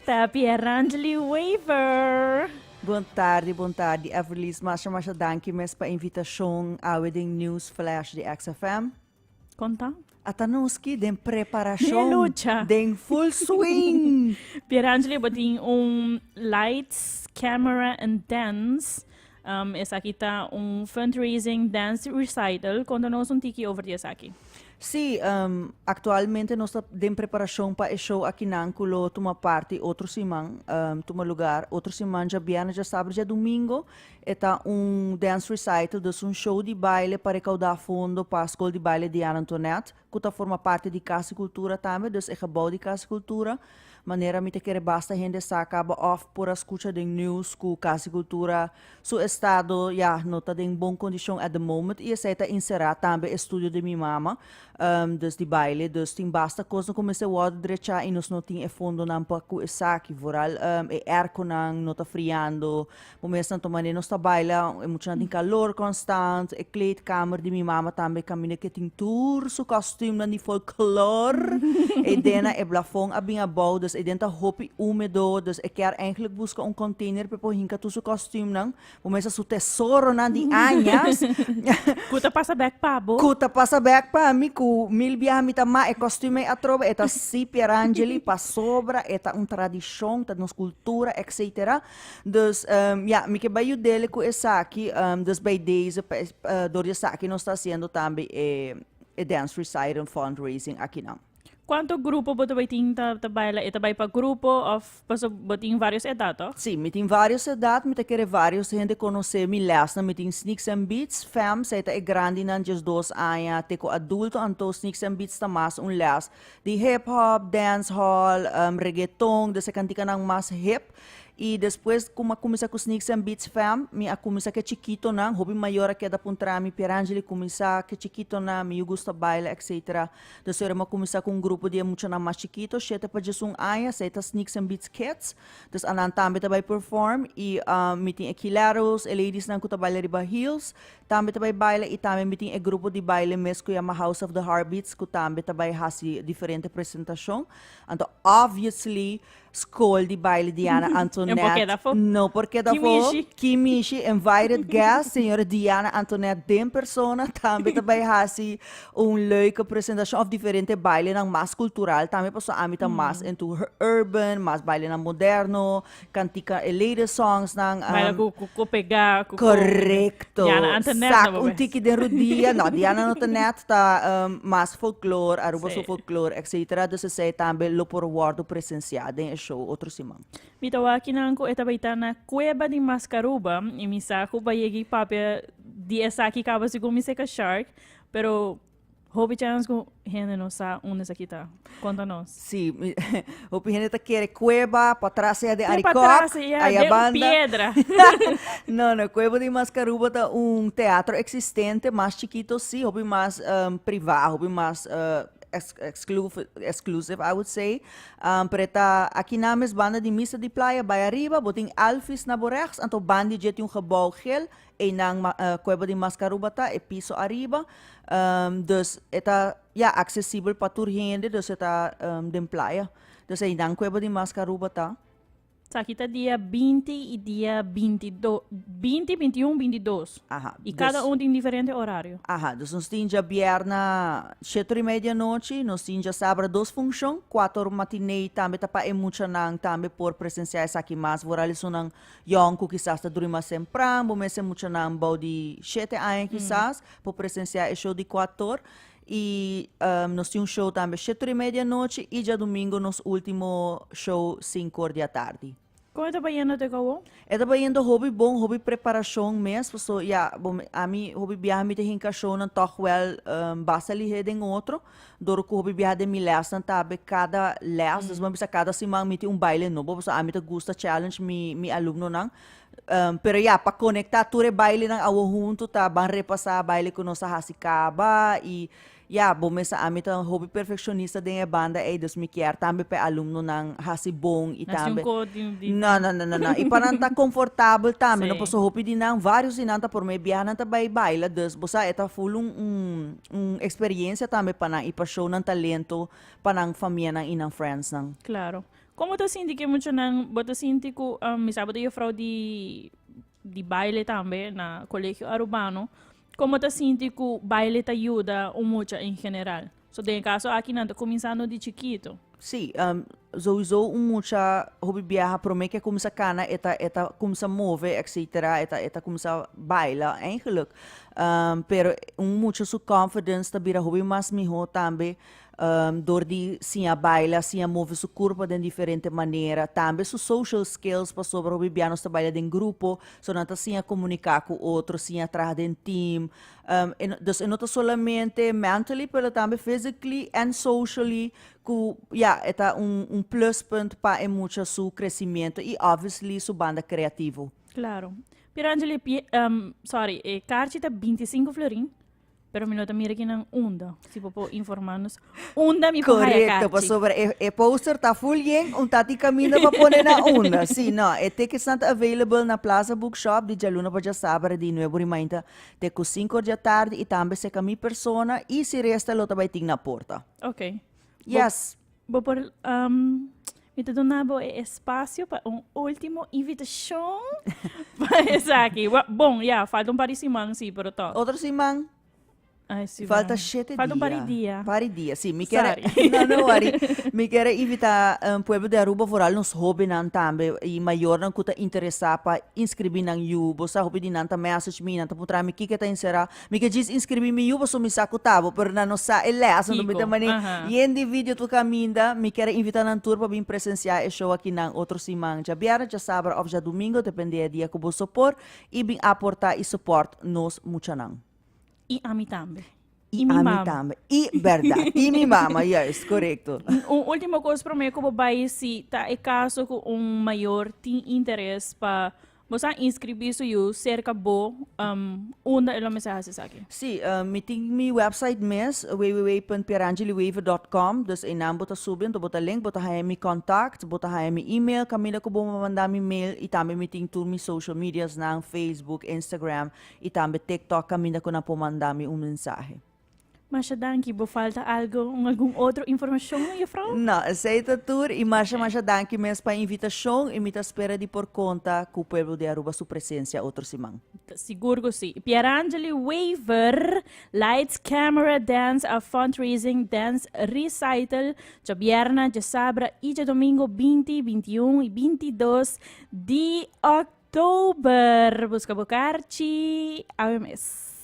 Ta Pierangeli Wever. Bon tardi, bon tardi, Everlies. Masha, masha danki mes pa invitacion awe den News Flash di XFM. Conta. Ata nos ki den preparacion. Den lucha. Den full swing. Pierangeli, bo tin un lights, camera and dance. Esaki ta un fundraising dance recital. Conta nos un tiki over di esaki. Sí, actualmente nos ta den preparacion pa e show akinan cu lo tuma parti otro siman, tuma lugar otro siman djabièrnè, djasabra, djadumingo. E ta un dance recital, dus un show di baile pa recaudá fondo pa Skol di Baile Diana Antoinette, cu ta forma parti di Cas di Cultura tambe, dus e gebouw di Cas di Cultura. Manera mi ta kere basta hende sa caba of por a scucha den news cu Cas di Cultura su estado ya no ta den bon condicion at the moment y esey ta encera tambe e studio di mi mama, dus di baile. Dus tin basta cosnan cu mester wordo drecha y nos no tin e fondonan pa cu esaki. Vooral e airconan no ta friando. Bo mes nan tuma nos ta baila, e muchanan tin calor constant, e kleedkamer di mi mama tambe caminda ke tin tur su kostuumnan di folklor. E dena e blafon a bin abou, dus e den ta hopi humedo, dus e kier eigenlijk busca un container pa e por hinca tur su kostuumnan. Bo mes a su tesoronan di añas. Ku ta pasa bek pa bo. Ku ta pasa bek pa mi, ku mil biaha mi ta ma e kostuum ei atrobe, e ta si Pierangeli pasobra e ta un tradishon, ta nos kultura, etcetera. Dus, ja, mi ke bai yud'é ku esaki, dus bij deze, dor di esaki nos ta hasiendo tambe e e dance recital fundraising akinan. Kuantu grupo bo ta bai tin ta ta baila? E ta bai pa grupo òf paso bo tin vários edat tòg? Sí, mi tin vários edat, mi ta kere vários hende konosé mi lèsnan. Mi tin Sneaks and Beats, fam, esei ta e grandinan 12 aña te ku adulto, anto Sneaks and Beats ta mas un lès di hip hop, dancehall, reggaeton, dus e kantikanan mas hip. Y despues cu mi a cuminsa cu Sneaks and Beats Fam, mi a cuminsa cu e chikitonan, hopi mayor a keda puntra mi, Pierangeli cuminsa cu e chikitonan, mi yu gusta baila etc. Dus ora mi a cuminsa cu un grupo di e muchanan mas chikito, shete pa 11 aña, esey ta Sneaks and Beats Kids. Dus anan tambe ta bay perform y mi tin e Kileros, e ladiesnan cu ta baila riba heels, tambe ta bay baila y tambe mi tin e grupo di baile mes cu yama House of the Heartbeats cu tambe ta bay haci diferente presentacion. Anto obviously Skol di baile Diana Antoinette. No por keda afó. No por keda afó. Kimishi. Kimishi, invited guest, señora Diana Antoinette den persona tambe ta bai hasi un leuke presentacion of diferente bailenan mas cultural tambe pasobra ami ta mas into urban, mas bailenan moderno, cantica e latest songsnan. Baila cu cu pega, cu. Correcto. Diana Antoinette Sak un tiki den rudia. No, Diana Antoinette ta mas folklore, Aruba su folklore, etcetera. Dus esei tambe lo por wordo presencia den e show otro siman. Mi ta wak kinan cu e ta bay ta na Cueva di Mascaruba y mi sa cu bay yega y papia di esaki caba segun mi seca Shark, pero hopi chance cu hende no sa unda esaki ta. Conta nos. Si, hopi hende ta kere Cueva, patras aya den Te Arikok, patras aya, aya den banda. piedra. No, no, Cueva di Mascaruba ta un teatro existente, mas chikito si, hopi mas priva, hopi mas exclusive, I would say. Pero e ta aki na mes banda di Misa di Playa, bai ariba, bo tin Alphys na bo rechts, anto banda di dje tin un gebouw geel, einan Cueva di Mascaruba ta, e piso ariba. Dus e ta, ya, accesibel pa tur hende, dus e ta den playa. Dus einan Cueva di Mascaruba ta. Esaki ta dia 20 y dia 22, 20, 21, 22. Y cada un tin diferente horario. Aha, dus nos tin djabièrna shetor y media anochi, nos tin djasabra dos funcion, cuator matinee tambe ta pa e muchanan tambe por presencia esaki mas, vooral esunnan yòn cu kisas ta drumi mas tempran, bo mester muchanan bou di 7 aña kisas por presencia e show di 4'or. Y nos tin un show tambe 7'or y media anochi y djadumingo nos ultimo show 5'or di atardi. Con e ta bayendo te cabo? E ta bayendo hopi bon, hopi preparacion mes, paso ya, bon, ami hopi biaha mi ta hinca shownan toch wel basta lihe den otro, dor cu hopi biaha den mi lesnan tambe cada les, dus bo a bisa cada siman mi tin un baile nobo, paso ami ta gusta challenge mi alumnonan. Pero ya, pa conecta tur e bailenan awo hunto ta ban repasa baile cu nos a haci caba y. ya, bo mes sa ami ta hopi perfeccionista den e banda ey, dus mi kier tambe pa e alumnonan haci bon y Naci un tambe. ko di di. No, no, no, no, no. Y pa nan ta comfortabel tambe, no, Sí. pasobra hopi di nan, varios di nan ta prome biaha nan ta bay baila, dus bo sa e ta full un un un experiencia tambe pa nan y pa show nan talento pa nan famianan y nan friendsnan. Claro. Como ta sinti ke muchanan, bo ta sinti cu mi sa bo ta juffrouw di di baile tambe na Colegio Arubano, como ta sinti cu baile ta yuda un mucha en general? So den e caso aki nan ta cuminsando di chikito. Sí, sowieso un mucha hopi biaha prome ke cuminsa cana e ta e ta cuminsa move etcetera, e ta e ta cuminsa baila eigenlijk. Pero un mucha su confidence ta bira hopi mas miho tambe Dor di siña baila, siña move su kurpa den diferente manera, tambe su social skills pasobra hopi bia nos ta baila den grupo, so nan ta siña komuniká ku otro, siña traha den team. Dus e no ta solamente mentally pero tambe physically and socially ku ya e ta un un pluspunt pa e mucha su crecimiento y obviously su banda creativo. Claro. Pierangeli, sorry, e karchi ta 25 florin. Pero mi no ta mira kinan unda. Si bo por informa nos unda mi por haya Correcto, karchi. pasobra e, e poster ta full yen, un tati caminda pa pone na unda. Sí, no, e tickets nan ta available na Plaza Bookshop di djaluna pa djasabra di nuebe ora y mainta te cu cinco or dja tardi y tambe seca mi persona y si resta lo ta bay tin na porta. Ok. Yes. Bo por um, mi ta duna bo e espacio pa un ultimo invitacion pa esaki. Wa- Bon, ya, falta un par di siman, sí, pero toch. Otro siman Ay, sí, falta bueno. shete Falta un par di dia. dia. Par di dia, sí. Mi kier, Sorry. no, no worry. Mi kier invita um, pueblo di Aruba, vooral nos hobennan tambe y mayornan cu ta interesa pa inscribi nan yu. Bo sa hopi di nan ta message mi, nan ta puntra mi kiko ta insera. Mi ke djis inscribi mi yu pasobra mi sa ku ta bo, pero nan no sa e les, anto mi ta Kiko, mane aha. yen di video tur kaminda. Mi kier a invita nan tur pa bin presencia e show akinan otro siman, djabièrnè, djasabra òf djadumingo, depende e dia ku boso por, i bin aporta i support nos muchanan. I ami tambe. I I mi ami mama. tambe. I bèrdat. I mi mama, juist, korekto. Un ultimo kos promé ku bo bai, si ta e kaso ku un mayor tin interes pa Bo sa inscribí su yu cerca bo, um, unda e lo mester haci esaki? Sí, mi tin mi website mes, www.pierangeliwever.com, dus einan bo ta subi, anto bo ta link, bo ta haña mi contact, bo ta haña mi email, caminda cu bo manda mi mail, y tambe mi tin tur mi social mediasnan, Facebook, Instagram, y tambe TikTok, caminda cu nan por manda mi un mensahe. Masha danki. Bo falta algo, un algun otro informacion, juffrouw? No, esey ta tur y masha masha danki mes pa e invitacion y mi ta spera di por conta cu pueblo di Aruba su presencia otro siman. Sigur cu si. Pierangeli Wever, Lights, Camera, Dance, a fundraising dance recital, djabierna, djasabra y djadomingo 20, 21 y 22 di october. Busca bo karchi awe mes.